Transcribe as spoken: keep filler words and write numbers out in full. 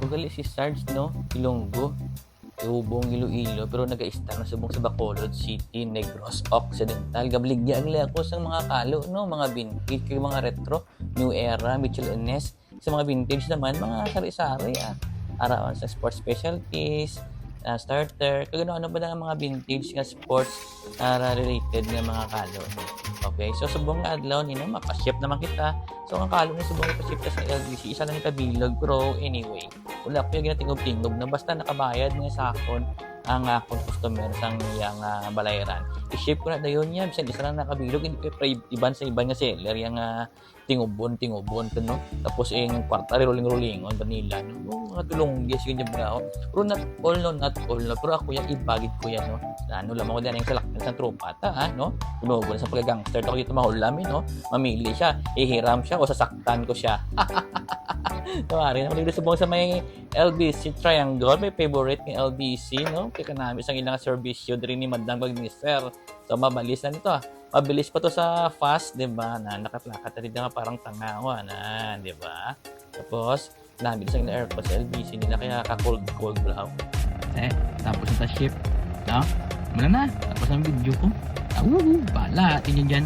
Gali si Sarge, no? Ilonggo. Tubong Iloilo, pero nag-istar na subong sa Bacolod City, Negros Occidental. Gabaligya gali ako sa mga kalo, no? Mga vintage, kag mga retro, New Era, Mitchell and Ness. Sa mga vintage naman, mga sari-sari, ah. Arawan sa sports specialties, ah, starter, kag ano-ano pa na nga mga vintage nga sports, ah, related nga mga kalo, no? Okay, so subong nga adlaw ni, no, mapa-ship naman kita. So, ang kalo ni subong mapa-ship ta sa L B C, isa lang ka bilog, pero anyway, wala ko yung ginatingob-tingob na basta nakabayad nga sa akon ang akon customer sang iyang, ah, balayran. I-ship ko na dayon niya, bisan isa lang nakabilog, hindi ko i-, iban sa iban nga seller, yang, ah, tingubon, tingubon, no? Tapos yung kwarta, ruling-rulingon, vanilla, no? Oh, mga tulunggi, sige niya mga, oh. Pero not all, no, not all, no? Pero ako yan, ibagid ko yan, no? Ano lang ako dyan, yung salakyan sa tropa, ta, ha, no? Tumugon sa pagka-gangster, ako dito mahulam, eh, no? Mamili siya, ihiram siya, o sasaktan ko siya. Tawari na, kung subong sa may L B C Triangle, may favorite ng L B C, no? Kaya kanami sa ilang serbisyo, diri ni Madam kag ni Sir. So, mabalis na nito, ah. Mabilis pa to sa fast, di ba? Na nakaplakat na dito nga parang tangawa na, di ba? Tapos, namin sa aircon sa L B C nila, kaya ka-cold-cold lang. Eh, tapos na ta ship. No? Wala na. Tapos ang video ko. Ah, woo, bala. Tingnan dyan.